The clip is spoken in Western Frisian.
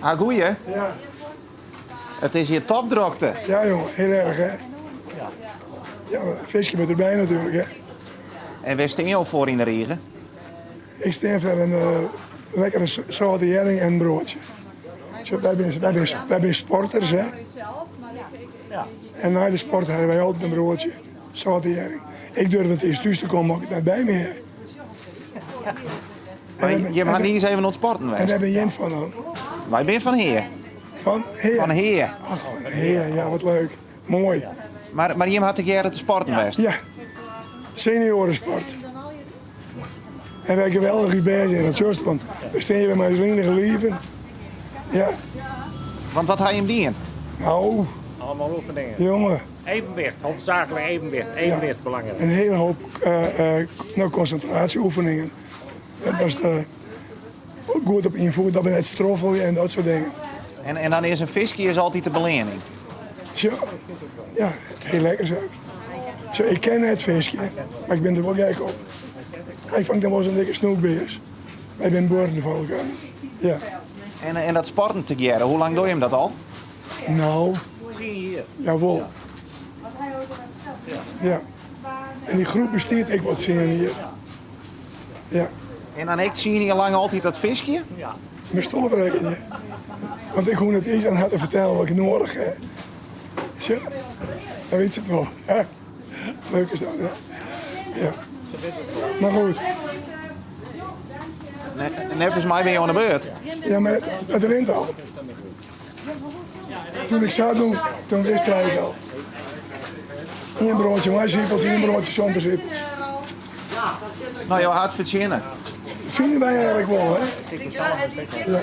Ha goeie. Ja. It is hjir topdrokte. Ja jongen, heel erg hè. Ja, fiskje moet erbij natuurlijk hè. En wêr stean jo foar yn de rige? Ik stean foar in uh, lekkere sâlte hjerring en in broadsje. Zo, wy binne, wy binne, wy binne sporters hè. En nei de sport hawwe wy altyd in broadsje, sâlte hjerring. Ik durf net iens thús te kommen as ik it net by my ha. Mar jim ha niis even oan it sporten west? En wêr bin jim fan dan? Wy binne fan Hea. Fan Hea? Fan Hea. Ach, fan Hea, ja, wat leuk. Moai. Mar, mar jim ha tegearre te sporten west? Ja, seniorensport. En wy geweldich ús bêst dien, dat sjochst, want we stean hjir mei ús linige liven. Ja. Want wat ha jim dien? Nou. Allemaal oefeningen. Jonge. Evenwicht, hoofdzakelijk evenwicht. Evenwicht belangrijk. Een hele hoop uh, uh, nou, concentratieoefeningen. Dat was de, goed op ynfoet, dat we net stroffelje en dat soort dingen. En, en dan is in fiskje is altyd de beleanning? Zo, ja, heel lekker zo. Zo, ik ken net fiskje, mar ik bin der wol gek op. Hy fangt dan wol sa'n dikke snoekbears. Wy binne buorren fan elkoar. Ja. En, en dat sporten tegearre, hoe lang doe je hem dat al? Nou, Tsien jier. Jawol. Ja. En dy groep bestiet ek wol tsien jier. Ja. En dan ek tsien jier lang altyd dat fiskje? Ja. Moatst wol op rekkenje. Want ik hoech net iens oan har te fertellen wat ik noadich ha. Sjoch, dan wit se it wol. Leuk is dat, hè? Ja. Mar goed. Neffens my binne jo oan de beurt. Ja, mar it rint al. Toen ik sa doe, toen wist sy it al. Ien broadsje mei sipels, ien broadsje sûnder sipels. No, jo ha it fertsjinne. Fine wy eigenlik wol, hè? Ja.